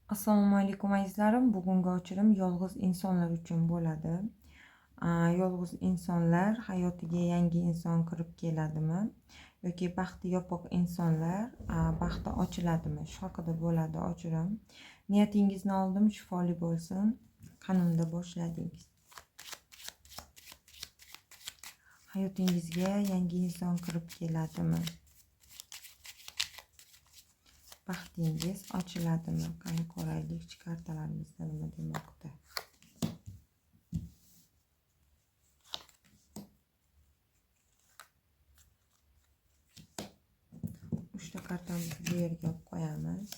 Assalomu alaykum azizlarim. Bugungi ochirim yolg'iz insonlar uchun bo'ladi. Yolg'iz insonlar hayotiga yangi inson kirib keladimi yoki baxti yopiq insonlar baxti ochiladimi? Shu haqida bo'ladi ochirim. Niyatingizni oldim, shifoli bo'lsin. Qanunda boshladingiz? Hayotingizga yangi inson kirib keladimi? Baxtingiz ochiladimi? Qani ko'raylik, kartalarimizda nima demoqda. Uchta kartamizni bu yerga olib qo'yamiz.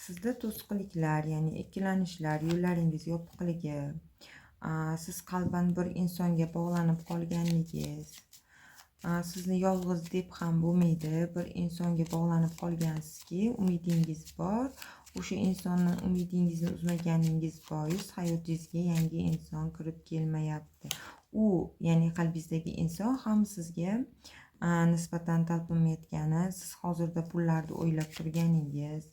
Sizda to'sqinliklar, ya'ni ikkilanishlar, yo'llaringiz yopiqligi, siz qalban bir insonga bog'lanib qolganligingiz, sizni yolg'iz deb ham bo'lmaydi, bir insonga bog'lanib qolgansizki, umidingiz bor, o'sha insondan umidingizni uzmaganingiz bois hayotingizga yangi inson kirib kelmayapti. U, ya'ni qalbingizdagi inson ham sizga nisbatan talpinmayotgani, siz hozirda pullarni o'ylab turganingiz,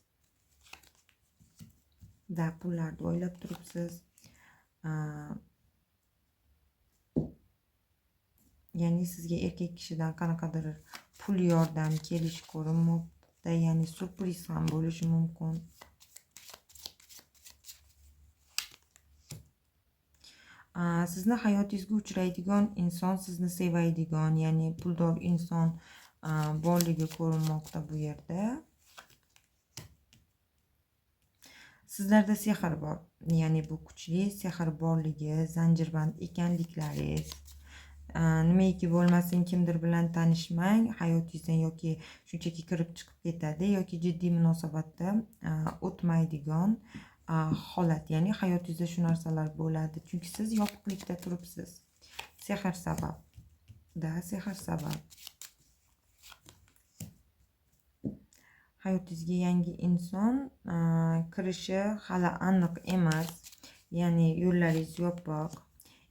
da pullarni o'ylab turibsiz. Ya'ni sizga erkak kishidan qanaqadir pul yordam kelishi ko'rinmoqda, ya'ni syurpriz ham bo'lishi mumkin. Sizni hayotingizga uchraydigan inson sizni sevadigan, ya'ni puldor inson borligi ko'rinmoqda bu yerda. Sizlarda sehr bor, ya'ni bu kuchli sehr borligi, zanjirband ekanliklaringiz. Nimaiki bo'lmasin kimdir bilan tanishmang, hayotingizdan yoki shunchaki kirib chiqib ketadi yoki jiddiy munosabatda o'tmaydigan holat, ya'ni hayotingizda shu narsalar bo'ladi. Chunki siz yopiqlikda turibsiz. Sehr sabab. Da, sehr sabab. Hayotingizga yangi inson kirishi hali aniq emas. Ya'ni yo'llaringiz yopiq.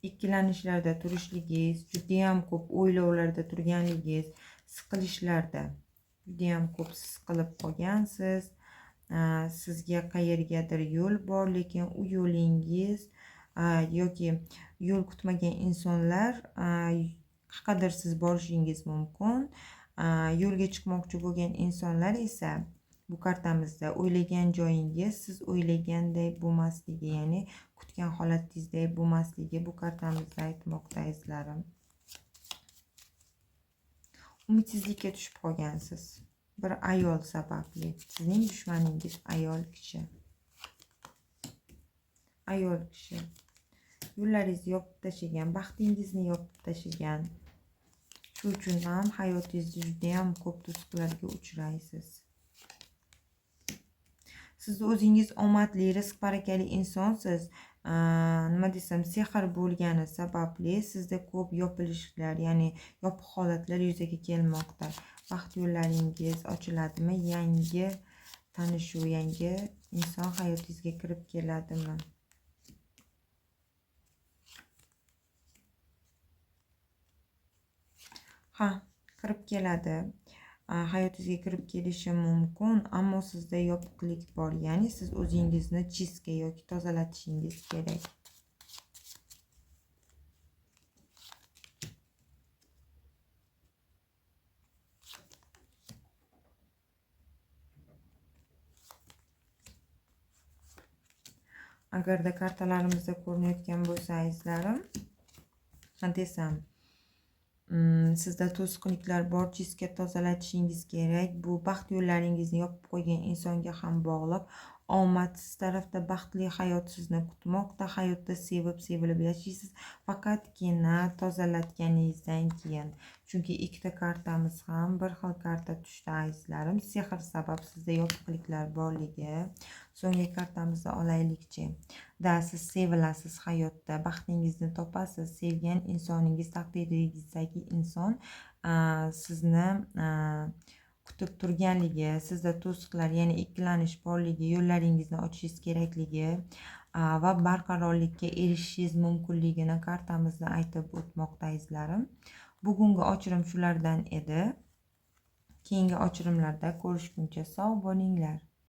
Ikkilanishlarda turishligingiz, juda ham ko'p o'ylovlarda turganligingiz, siqilishlarda juda ham ko'p siqilib qolgansiz. Sizga qayergadir yo'l bor, lekin u yo'lingiz yoki yo'l kutmagan insonlar qayerqadir siz borishingiz mumkin. Yo'lga chiqmoqchi bo'lgan insonlar esa bu kartamizda o'ylagan joyingiz siz o'ylaganday bo'lmasligi, ya'ni kutgan holatingizdek bo'lmasligi bu kartamizda aytmoqda azizlarim. Umidsizlikka tushib qolgansiz. Bir ayol sababli. Sizning dushmaningiz ayol kishi. Ayol kishi. Yo'llaringizni yopib tashlagan, baxtingizni yopib tashlagan. Shu uchun ham hayotingizda juda ham ko'p to'siqlarga uchraysiz. Siz o'zingiz omadli, rizq barakali insonsiz. Nima desam, sehr bo'lgani sababli sizda ko'p yopilishlar, ya'ni yopiq holatlar yuzaga kelmoqda. Baxt yo'llaringiz ochiladimi? Yangi tanishuv, yangi inson hayotingizga kirib keladimi? Ha, kirib keladi. Hayotingizga kirib kelishi mumkin, ammo sizda yopiqlik bor, ya'ni siz o'zingizni chistga yoki tozalatishingiz kerak. Agarda kartalarimizda ko'rinayotgan bo'lsa, azizlarim, nima desam, sizda to'sqinliklar bor, chistga tozalatishingiz kerak. Bu baxt yo'llaringizni yopib qo'ygan insonga ham bog'liq. Omad siz tarafda, baxtli hayot sizni kutmoqda. Hayotda sevib, sevilib yashaysiz. Faqatgina tozalatganingizdan keyin. Chunki ikkita kartamiz ham bir xil karta tushdi azizlarim. Sehr sabab sizda yopiqliklar borligi. So'nggi kartamizni olaylikchi. Da, siz sevilasiz hayotda, baxtingizni topasiz. Sevgan insoningiz, taqdiringizdagi inson sizni kutib turganligi, sizda to'siqlar, ya'ni ikkilanish borligi, yo'llaringizni ochishingiz kerakligi va barqarorlikka erishishingiz mumkinligini kartamizda aytib o'tmoqda azizlarim. Bugungi ochirim shulardan edi. Keyingi ochilimlarda ko'rishguncha sog' bo'linglar.